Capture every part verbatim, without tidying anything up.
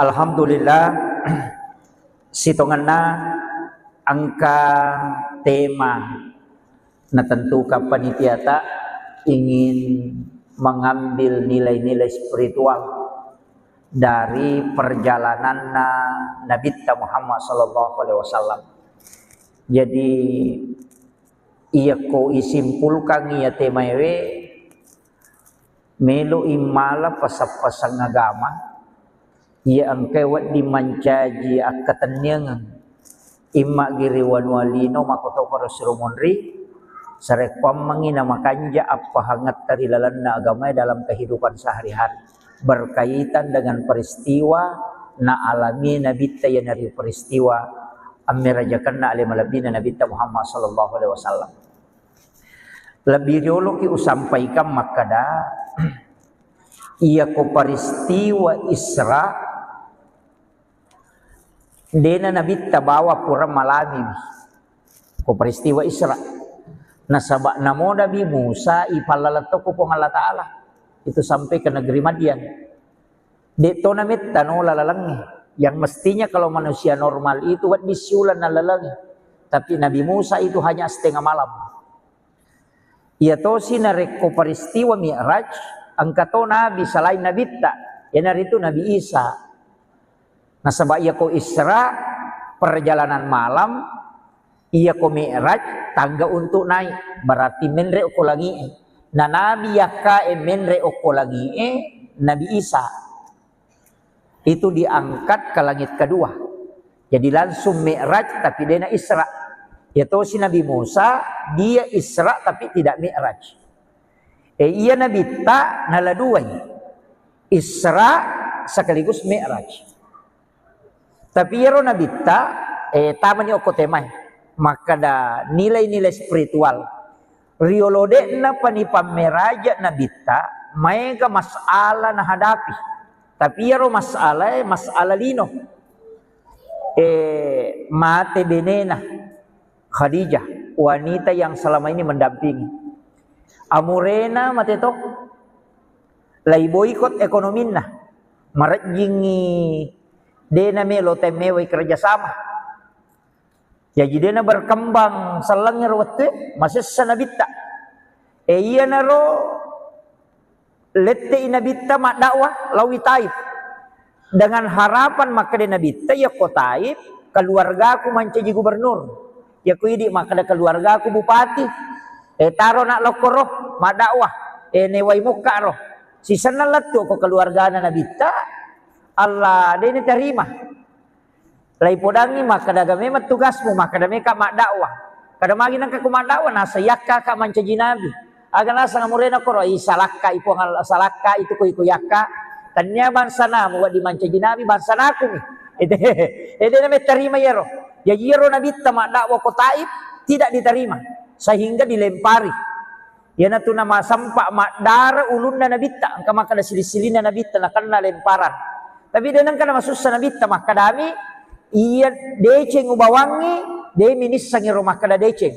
Alhamdulillah, sitongenna engka tema natentukan panitiata ingin mengambil nilai-nilai spiritual dari perjalananna Nabitta Muhammad sallallahu alaihi wasallam. Jadi, iyako isimpulkan iya temaewe, melo immala pasang-pasang agama, iya engkae wedding mancaji akkatenniangeng. Imma giri wanua lino makkotoparo suro monri, sarekkuammengngi namakanja appahangetta ri lalenna agamae dalam kehidupan sehari-hari. Berkaitan dengan peristiwa naalami Nabitta, iyanaritu peristiwa ammerajakenna ale malebbina Nabitta Muhammad sallallahu alaihi wasallam. Lebih rioloki usampaikan makkada, iyako peristiwa Isra, dena Nabitta bawa pura malamiwi. Ko peristiwa Isra. Nasaba namo Nabi Musa ipallaleng to ko Puang Allah Ta'ala. Itu sampai ke negeri Madian. De to nametta nola lalengnge. Yang mestinya kalau manusia normal itu wedding siuleng nalalengngi. Tapi Nabi Musa itu hanya setengah malam. Iya tosi narekko peristiwa Mi'raj, engka to nabi selain Nabitta, iyanaritu Nabi Isa. Nasaba iyako Isra, perjalanan malam, iyako Mi'raj, tangga untuk naik, berarti menre okko langi'e. Na nabi yakkae menre okko langi'e, Nabi Isa. Itu diangkat ke langit kedua. Jadi langsung Mi'raj, tapi dena Isra. Ya tosi Nabi Musa, dia Isra tapi tidak Mi'raj. Eh, iya Nabitta nala duai. Isra sekaligus Mi'raj. Tapi iyaro Nabitta, eh, tamani okko temae. Makkada nilai-nilai spiritual. Riolo de'na pani pammeraja Nabitta, maega masalah nahadapi. Tapi iyaro masalae, masalah lino. Eh, mate benena Khadijah, wanita yang selama ini mendampingi. Amurena mate to, lai boikot ekonominna. Marejjingi dena melo temmewai kerjasama. Jaji dena berkembang sellengngero wettue, masessa Nabitta. E, iyanaro lette'i Nabitta maddakwah laowi Taif. Dengan harapan makkeda Nabitta, yakko Taif, keluargaku mancaji gubernur. Yakko idi makkeda keluargaku bupati. E, taro nak lokkoro maddakwah. E, newai mukka ro. Sisenna lettu ko keluargana Nabitta, Allah dena tarima. Laipodangngi makkeda, aga memang tugasmu, makkeda meka maddakwah. Kada magi nengka ku maddakwah, naseng yakka ka mancaji nabi. Aga naseng amurena koro, i salakka i Puang Allah, salakka itu ko iko yakka. Tania bangsa namu wedding mancaji nabi, bangsa naku mi. Ede, ede na mettarima iyaro. Jaji iyaro Nabitta maddakwah ko Taif tidak diterima, sehingga dilempari. Iyanatu namasempa maddara ulunna Nabitta, engka makkeda sili-silinna Nabitta nakenna lemparan. Tapi de nengka namasussa Nabitta makkedami, iya deceng ubawangngi, de minissengi ro makkeda deceng.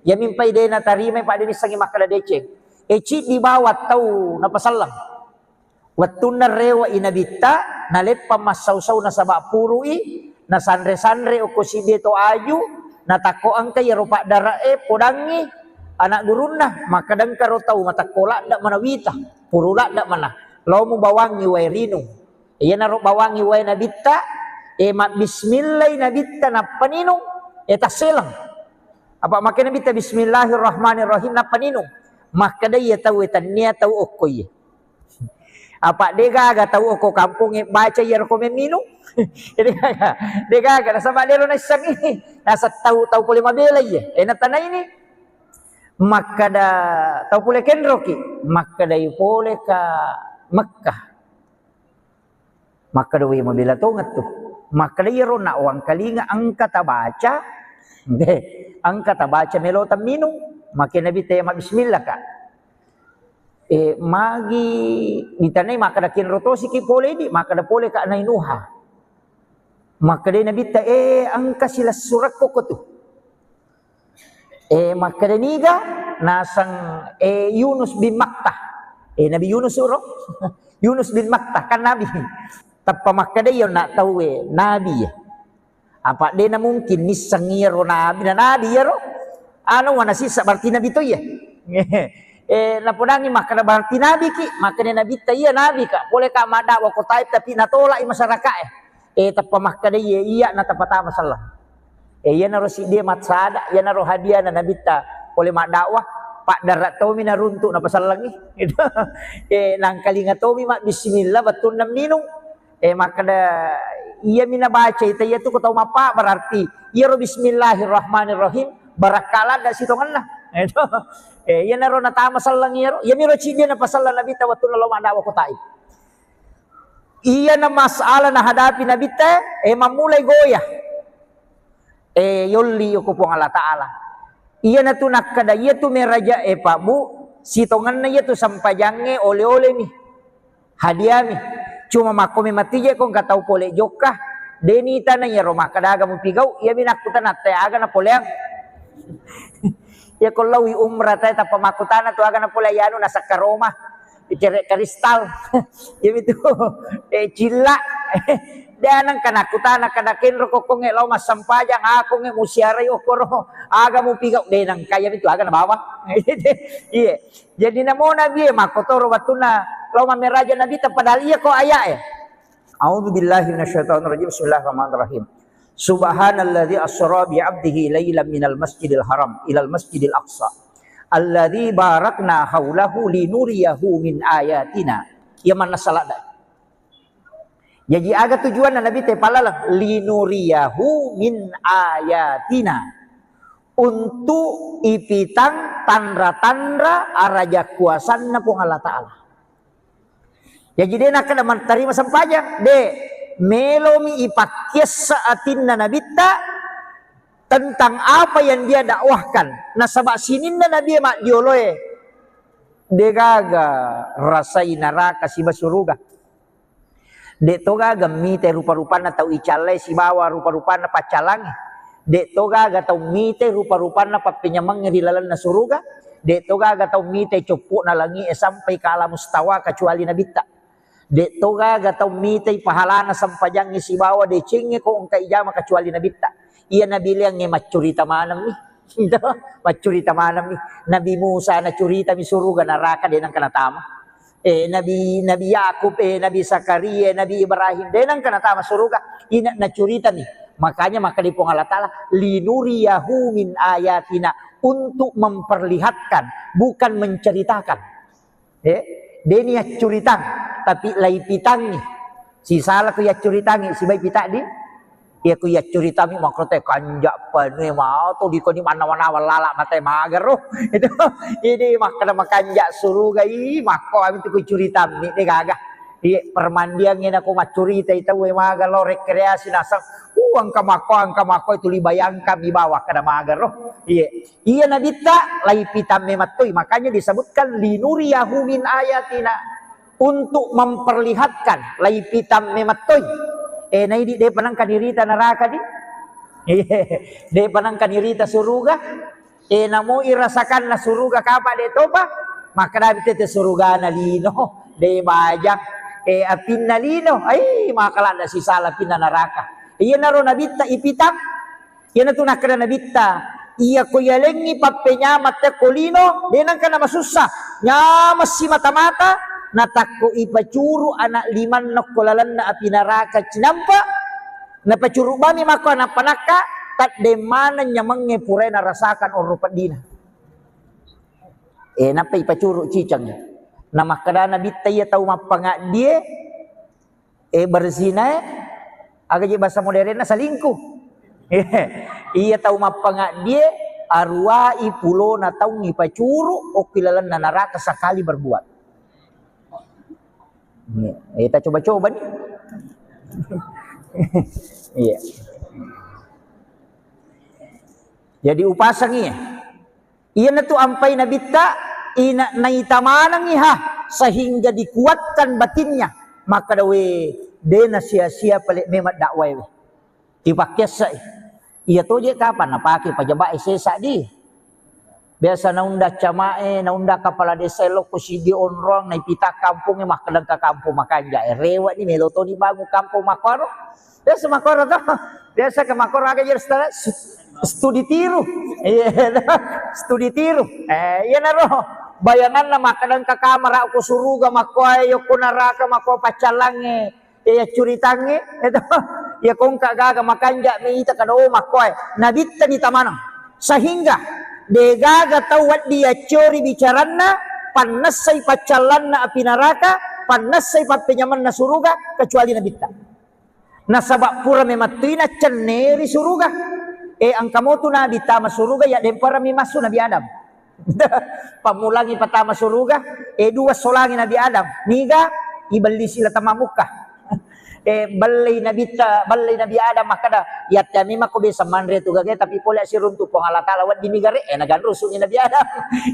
Iya mimpai de natarimai, pa de nissengi makkeda deceng. E, ciddi bawang tau napaselleng. Wettunna rewe'i Nabitta, naleppang massau-sau nasaba puru'i, nasanre-sanre okko siddi to aju, natakko engka iyaro paddare'e podangngi anak gurunna, makkeda engka ro tau matakko ladde manawita, puru ladde mana, lao mubawangngi wae rinung. Iyanaro bawangngi wae Nabitta, e, mabbismillai Nabitta nappa ninung, e, tasseleng. Apa makkeda Nabitta, "Bismillahirrahmanirrahim," nappa ninung. Makkeda iya tauwe, tennia tau okko iye. Apa degaga tau okko kampongnge baca iyaro ko memminung? Degaga, degaga. Nasaba dero naisseng ini. Naseng tau, tau pole mabela iye. E, natana ini. Makkeda tau pole kenroki. Makkedai pole ka Mekkah. Makkeda, "Wé, mabéla tongeng tu." Makkeda, "Iyaro nawangkalinga engka tabaca, dé, engka tabaca mélo temminung." Makkeda Nabitta, "Iya mabbismillah ka." Eh, magi ditanai makkeda, "Kenro tosiki polé di?" Makkeda polé ka Nainuha. Makkeda Nabitta, "Eh, engka silessurekko ko tu." Eh, makkeda niga naseng, eh, Yunus bin Matta. Eh, Nabi Yunus uro. Yunus bin Matta kan nabi. Tappa makkeda iya na tauwe nabi ya. Apa de na mungkin nisseng iyaro nabi, na nabi iyaro. Anu wana sisa berarti nabi to iya. Eh, napodangi makkeda berarti nabi ki, makkeda nabi ta iya nabi ka. Pole ka madakwa ko Taif tapi natolak i masyarakat eh. Eh, tappa makkeda iya, iya na tapatama sallang. Eh, iyanaro siddi massada, iyanaro hadiahna nabitta pole maddakwah, paddara tomi naruntuk napasallangi. Gitu. Eh, nangkalinga tomi mabbismillah wettunna minung. Eh, makkeda iyami nabacai taiya tu ko tau mappa berarti iyaro bismillahirrahmanirrahim barakka ladda sitongenna. Gitu. Eh, iyanaro natama sallang iyaro, iyamiro ciddi napasallang nabitta wettunna lao maddakwah ko Taif. Iyana masalah nahadapi nabitta, eh, mammulai goyah. Eh, yolli ko Puang Allah Ta'ala. Iyanatu nakkeda, iyatu meraja, eh, Pak Bu, sitongenna iyatu sempajangnge ole-olemi. Hadiami. Cuma makko memang tije ko engka tau pole jokka, deni tana iyaro makkeda aga mupigau, iyami nakkutana te aga napoleang. Iya ko laowi umrah tae tappa makkutana tu aga napole anu nasakka Roma. Cere kristal. Iya itu. Eh, cilla. De nengka nakkutana kada kenro kokkonge lao massempajang, akonge musiarai okkoro. Aga mupigau de nengka iya itu aga nabawa. Iya. Jadi namo nabi e makkotoro wettunna lao mammeraja nabi ta padahal iya ko ayat e. A'udzu billahi minasyaitonir rajim. Bismillahirrahmanirrahim. Subhanalladzi asra bi 'abdihi lailan minal masjidil haram ilal masjidil aqsa alladzi barakna haulahu linuriyahu min ayatina. Iya manna saladda. Jaji aga tujuanna Nabi te palaleng? Linuriyahu min ayatina. Untuk ipitang tanra-tanra araja kuasanna Puang Allah Ta'ala. Jaji de nakkeda mattarima sempajang, de, melomi ipakkiessa atinna nabitta tentang apa yang dia dakwahkan. Nasaba sininna nabi maddioloe degaga rasai naraka siba suruga. De to gaga mite rupa-rupanna tau icallai sibawa rupa-rupanna paccalangi. De to gaga tau mite rupa-rupanna pappenyamengnge ri lalenna suruga. De to gaga tau mite coppo'na langi'e sampai ke alam mustawa kecuali nabitta. De to gaga tau mitei pahalana sempajangnge sibawa decengnge ko engka ijama kecuali nabitta. Iya nabi liangnge maccurita manemmi. Maccurita manemmi. Nabi Musa nacuritami suruga naraka de nengka natama. Eh, Nabi, Nabi Yakub, eh, Nabi Zakaria, Nabi Ibrahim, de nengka natama suruga. Ina nacuritami. Makanya makkeda Puang Allah Ta'ala, linuriyahu min ayatina, untuk memperlihatkan, bukan menceritakan. Eh, deni accuritang, tapi laipitangi. Sisala ku yaccuritangi, sibai pitaddi. Iya ku yaccuritangi makrote kanja panue mao to dikoni mannawa-nawa lala mate magero. Itu, ini makkeda makanja suruga i, makko ami tu ku curitammi de gaga. Iya, permandiangnge nako maccuritai tau e maga lo rekreasi naseng. Uh, engka makko, engka makko itu libayangkan mi bawa kada magero. Iya. Iya nabitta laipitamme mattoi, makanya disebutkan linuriyahu min ayatina, untuk memperlihatkan laipitamme mattoi. Eh, naidi de panangka nirita neraka di. De panangka nirita suruga. Eh, namo irasakanna suruga kapa de topa, maka tete surugana lino, de bajang, eh, apinna lino, ai maka lada sisala apinna neraka. Iya naro nabitta ipitang. Iyanatu nakkeda nabitta, iya ko yalengngi pappenyameng tekko lino, de nengka namasussa. Nyameng simata-mata, natakko ipacuru anak limanna ko lalenna api naraka cinampa, napacuru bami makko anak panakka, taddeng maneng nyamengnge purae narasakan onro peddina. Eh, nappa ipacuru ciceng. Namakkeda nabitta iya tau mappangaddie, Eh, berzina, eh, aga je bahasa modernna selingkuh. Iya tau mappangaddie, aruwai pulona taung ipacuru, okki lalenna neraka sekali berbuat. Eh, kita coba-coba nih. Iya. Jadi upasangi ya. Iyanatu ampai nabitta, ina-, naita manengngi ha, sehingga dikuatkan batinnya. Makkeda, "We, de nasia-sia pale memang dakwae we." Dipakkessai. Iya toje kapang napake pajaba'e sesa di. Biasa naunda camae, naunda kepala desa lokko sidi onrong, naipita kampongnge, makkeda engka kampong makanja. Eh, rewe' ni, melo toni bangun kampong makkoro. Biasa makkoro to. Biasa ke makkoro aga jadi studi tiru. Iya, studi tiru. Eh, iyanaro bayanganna makkeda engka kamara ko suruga makkoe, yokko naraka makko paccallangnge. Iya, yaccuritangnge, eto. Iya, kongka gaga makanja mi ita kada, oh, makkoe. Nabitta ni tamaneng. Sehingga degaga tau wedding yaccori bicaranna, pannessai paccallanna api naraka, pannessai pappenyamanna suruga, kecuali Nabitta. Nasaba pura memattui naccenneri suruga. Eh, engka motu Nabi tama suruga, ya demparami massu Nabi Adam. Pammulangi patama suruga, eh, dua solangi Nabi Adam. Niga? Ibellisi la tamamukka. Eh, bellei Nabitta, bellei Nabi Adam makkeda, "Yatte memang ko biasa manre tu gage, tapi pole siruntu Puang Allah Taala wedding ni gare." Eh, naganrusu ni Nabi Adam.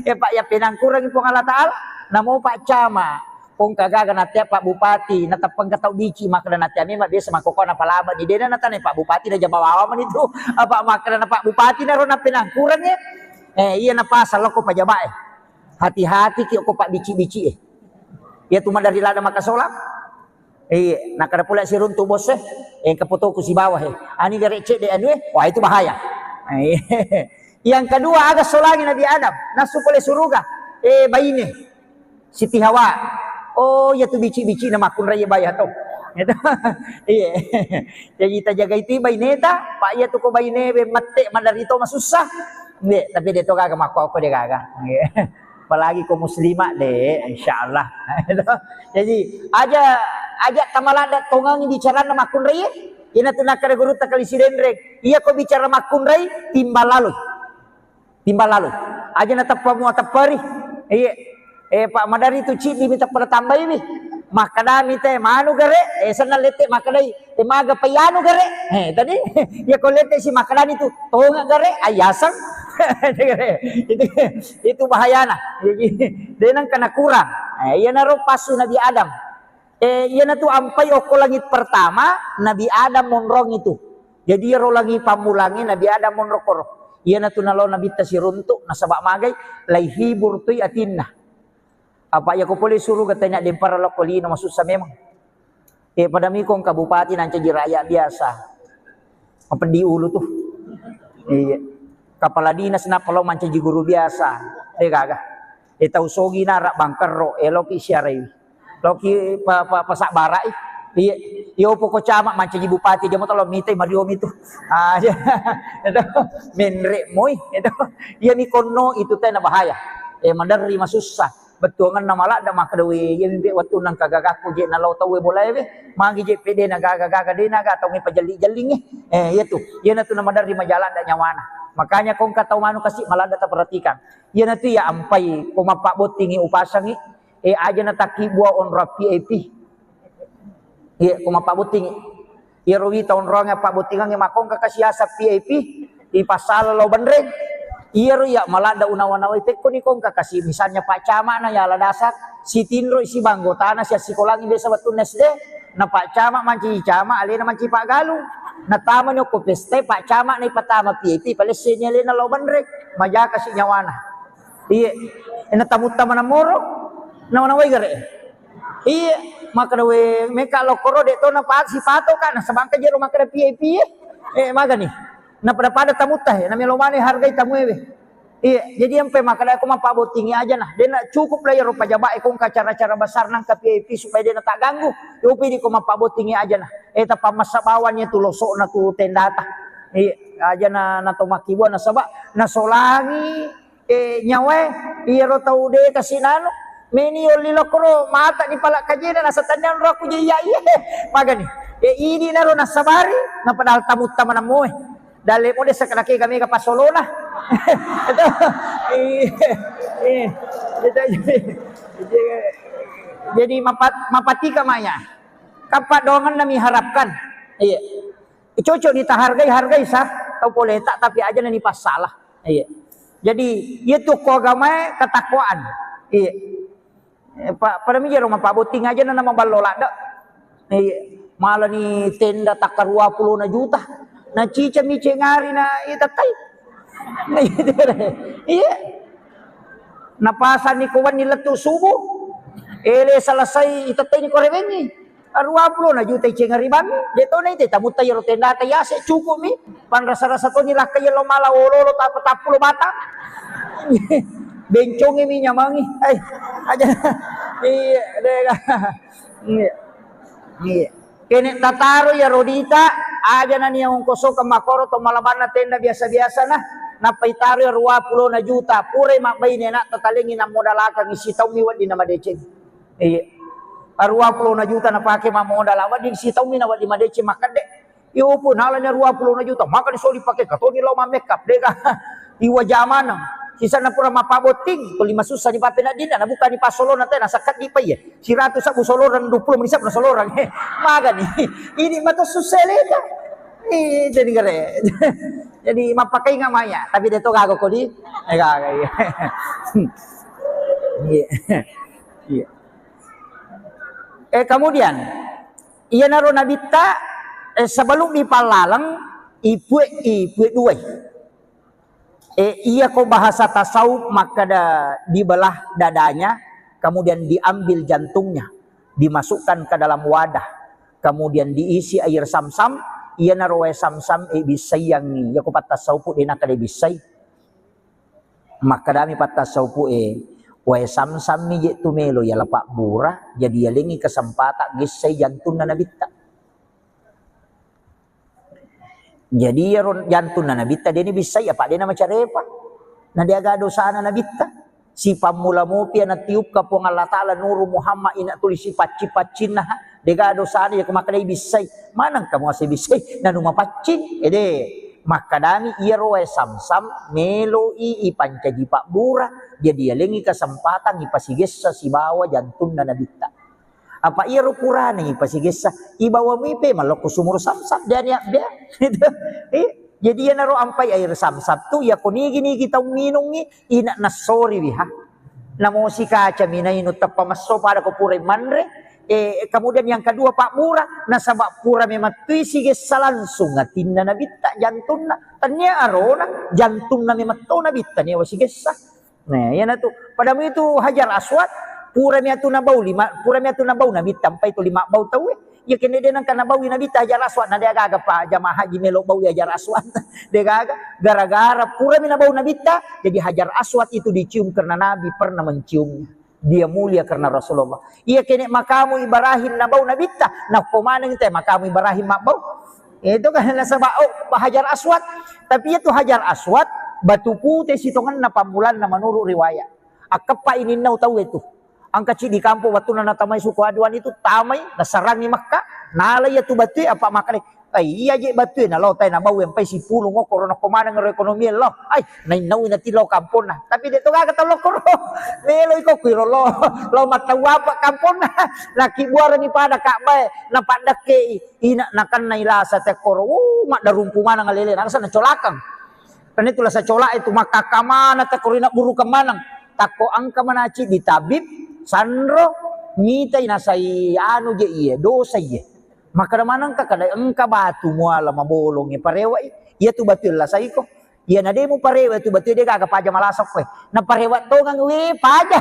Eh, Pak, ya penangkurangi Puang Allah Taala, namo Pak Cama. Kongka gaga natea Pak Bupati, nateppengka tau bici makkeda natea memang biasa makkokona palaba ni, dena natane Pak Bupati na jaba wawa mani tu. Apa makkeda na Pak Bupati naro napenangkurangi. Eh, iya napasang lokko pajabae. Hati-hati ki ko pabbici-bici e. Iya tu maderri ladda makasolang. Iya, nakkeda pole siruntu bos e, engka fotoku sibawa he. Ani gare cedde anu e, wah itu bahaya. Iya. Yang kedua, aga solangi Nabi Adam, nasu pole suruga. Eh, baine. Siti Hawa. Oh, iya tu bici-bici na makkunrai baya to. Iya. Jadi tajagai tu baineta, Pak, iya tu ko baine be mette maderri to masussa. Nggih, tapi de to gaga makko ko de gaga. Nggih. Apalagi ko muslimah de, insyaallah. Jadi aja, aja tamaladda tongangi bicaranna makkunrai. Ina tu nakkeda gurutta Kali Sidenreng. Iya ko bicara makkunrai, timbal lalo. Timbal lalo. Aja nateppa mua teppari. Iya. Eh, Pak, maderri tu ciddi mi teppa tambai mi. Makkeda mi te manu gare, eh, senna lette makkedai, eh, maga payanu gare. Eh, tadi, ya ko lette si makkedani tu, tonga gare, ayaseng. Itu, itu bahayana. Jadi, denang kena kurang. Eh, iya naro pasu Nabi Adam. Eh, iyanatu ampai okko langit pertama, Nabi Adam monrong itu. Jadi, iyaro langit pammulangnge Nabi Adam monro koro. Iyanatu nalo Nabitta siruntuk, nasaba magai, laihibur toi atinna. Apa iya ko pole suruga tanya dempara lokko lino, masussa memang. Eh, pada miko engka bupati nancaji rakyat biasa. Mapeddi ulu tu. Iya. Kepala dinas nappa lo mancaji guru biasa. Eh, gaga. Eh, tau sogi nara bangkerro, eh, loki siarai. Loki pa, pa, pasabbarai. Iya. Iyo poko camat mancaji bupati, jamo talo mitai mario mitu. Ah, iya. Itu menre moi. Itu. Iya mi konno itu tena bahaya. Eh, maderri masussa. Bettuangenna maladda makkeda, "We, iya mimpi wettunna engka gagakku je nalao tauwe bolae we. Magi je pede na gaga-gaga de naga tau mi pajelli-jellingngi." Eh, iya tu. Iyanatu namaderri majaladda nyawana. Makanya ko engka tau manu kasi maladda taperhatikan. Iyanatu iya ampai ko mappabbottingi upasangi, eh, aja natakki bua onrong V I P. Iya, ko mappabbottingi. Iyaro wita onroangnge pabbottingangnge makkongka kasi asa V I P, ipassala lao benreng. Iyaro iya maladda unawa-nawai pekkoni kongka kasi, misalnya Pak Camat na yala dasar, sitinroi siba anggotana siassikolangi biasa wettunna S D, na Pak Camat mancaji camat, alena mancaji paggalung. Natamani okko pesta, Pak Camat na ipatama V I P, palesseni alena lao benreng, majakasi nyawana. Iya, na tamutta maneng moro, nawa-nawai gare. Iya, makkeda we, meka lokkoro de to na pa-, sipato ka, nasaba engka jero makkeda V I P, eh. Eh, magani. Na pada-pada tamutta, eh, na melo mani hargai tamu, eh, we. Iya, jadi ampe makkeda ko mappabbottingi aja nah. De na cukup lah iyaro pajaba e ko engka acara-acara besar nangka V I P supaya de na tagganggu. Yopi di ko mappabbottingi aja nah. Eh, tappa massa bawang iya tu losokna tu tendata. Iya, aja na, na to makkibua nasaba nasolangi eh, nyawae, iyaro tau de kasi nanu, meni yolli lokkoro, mata ni pala kajena, nasa tanniang ro aku je iya, iya, magani. Eh, idi naro nasabari, na padahal tamutta manammoe. Dalle mode sakadake kami ka pasolona. Itu, iya, iya, itu, jadi, jadi mapat-, mapatika maya. Kappa doangan nami harapkan. Iya. Cocok ni tahargai, hargai sah. Tau pole tak, tapi aja nani passalah. Iya. Jadi, iya tu ko agamae ketakwaan. Iya. Eh, pa-, pada mi jero mapabbotting aja na maballo ladde. Iya. Malah ni tenda takka dua puluh na juta. Na cica mi cengari na iya tettai. Iya. Napasanni ko wenni lettu subuh, ele selesai itetteini ko rewengngi. Aruwa pulona juta iceng ribangngi, de to naite tamutta iyaro tendata yase, cukupmi panrasa-rasa toni lakkai lo mala ololo tappa tappulo batang. Bencongi mi nyamangi. Ai, aja. Iya, de. Iya. Iya. Kene tataro iyaro dita, aja nania ongkosoka makoro to malabanna tenda biasa-biasa na, nappa itaro iyaro dua pulona juta, purai mabbaine anakta talengi nammodalakangi sitaummi wedding namadeceng. Iya. Aruwa pulona juta napake mammodala, wedding sitaummi na wedding madeceng makkedde. Iyo pun nalani aruwa pulona juta, maka disoli pake katoni lao mammekap, dega. Iwa jamanang. Sisanna pura mappabotting, tuli masussa ni pappeneddinna, nabukkani passolona te, nasakkaddi pa iye. Siratu sabbu solorang, dua puluh menit sabbu solorang. Magani. Ini mato sussa leka. Ih, jadi gere. Jadi mappakai ngamaya, tapi de to gaga kodi. Eh, gaga, iya. Iya. Iya. Eh, kemudian, iyanaro nabitta, eh, sebelum dipallaleng, ipue, ipue duai. Eh, iya ko bahasa tasawuf makkeda dibelah dadanya, kemudian diambil jantungnya, dimasukkan ke dalam wadah, kemudian diisi air samsam, iyanaro wae samsam, eh, bissaiangngi. Iya ko pattasawufu de nakkeda bissai. Makkedami pattasawufu e, wae samsammi je tu melo yala pabbura, jadi yalengi kesempatan gessai jantunna nabitta. Jadi iyaro jantunna nabitta deni bissai apa dena macarepa. Na deaga dosana nabitta. Sipammula mopi natiupka Puang Allah Ta'ala nuru Muhammad ina tuli sipacci-paccinna. Dega dosana ya ko makkedai bissai. Maneng kamu ase bissai nanu mapaccing. Ede. Makkedami iyaro wae samsam meloi ipancaji pabbura, jadi yalengi kesempatan ipasigessa sibawa jantunna nabitta. Apa iyaro purana ipasigessa, ibawa mipe malokko sumur samsam, de nia bea. Itu. Eh, jadi iyanaro ampai air samsam tu, iya ko nigi-nigi tau minungi, ina nassori wiha. Namosi kaca minainu teppa messo pada ko pura manre. Eh, kemudian yang kedua pabbura, nasaba pura memettui sigessa langsung atinna nabitta jantunna. Tania arona jantunna memetto nabitta nia wasigessa. Nah, iyanatu. Padamu itu Hajar Aswad, pura miatu nabau lima, pura miatu nabau nabitta, ampai tu lima bau tauwe. Iya kene de nangka nabaui nabitta Hajar Aswad, na de gaga pa jamaah haji melo baui Hajar Aswad. De gaga, gara-gara pura mi nabau nabitta, jadi Hajar Aswad itu dicium karena Nabi pernah menciumnya. Dia mulia karena Rasulullah. Iya kene makamu Ibrahim nabau nabitta, nakko maneng te makamu Ibrahim mabbau. Itu kan nasaba oh, Hajar Aswad. Tapi itu Hajar Aswad batu pute sitongenna pammulanna menurut riwayat. Akkeppa ininnau tau itu. Angka cidi kampung wattunna natamai suku Aduan itu tamai nasarangi Mekka, nala iya tu batue apa makale. Eh, iya je batue nalo tai nabau empai sipulung okoro nakko maneng ro ekonomi lo. Ai, nainnaui nati lo kamponna. Tapi de to gaga tau lokoro. Melo iko kuiro lo. Lo mattau apa kamponna. Naki buarani pada Ka'bae napaddakkei. Ina nakennai lasa tekkoro. Uh, maddarumpu maneng alele nasa nacolakang. Karena itu lasa cola itu makkakka maneng tekkoro ina burukeng maneng. Takko engka manaci di tabib sanro mitai nasai anu je iye, dosa iye. Makkeda manengka kada engka batu muala mabolongnge parewai. Iya tu batu lasaiko. Iya na demu parewa tu batu de gaga paja malasokko. Na parewa tongang we paja.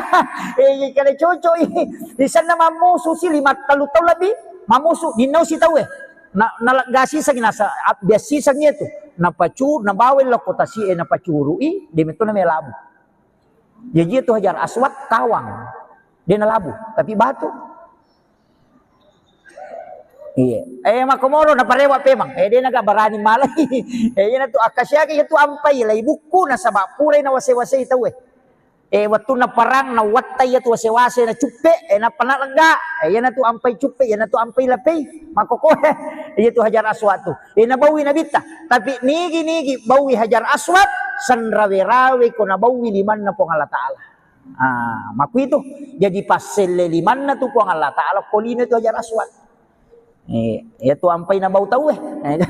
Eh, kada cocok i. Di sana mammusu si lima tellu tahun lebih. Mammusu dinau si tau e. Na, naleggasi sangi nasa, biasi sangi tu. Napacu, nabawa lokko tasi e napacurui, de metto na melabu. Jaji itu Hajar Aswad kawang. De nalabu, tapi batu. Iya. Eh, makkomoro naparewa pemang. Eh, de naga barani malai. Eh, iyana tu akkasiaga iya tu ampai lai bukku nasaba purai nawase-wasei tau e. Eh, wattunna perang nawattai iya tu wase-wase na cuppe, eh, nappa nalegga. Eh, iyana tu ampai cuppe, iyana tu ampai lapei. Makkoko, iya tu Hajar Aswad tu. Eh, nabaui nabitta. Tapi nigi-nigi baui Hajar Aswad, sanrawe-rawe ko nabaui limanna Puang Allah Ta'ala. Ah, makkuitu. Jadi passelle limanna tu Puang Allah Ta'ala ko lino tu Hajar Aswad. Eh, iya tu ampai nabau tau e. Eh,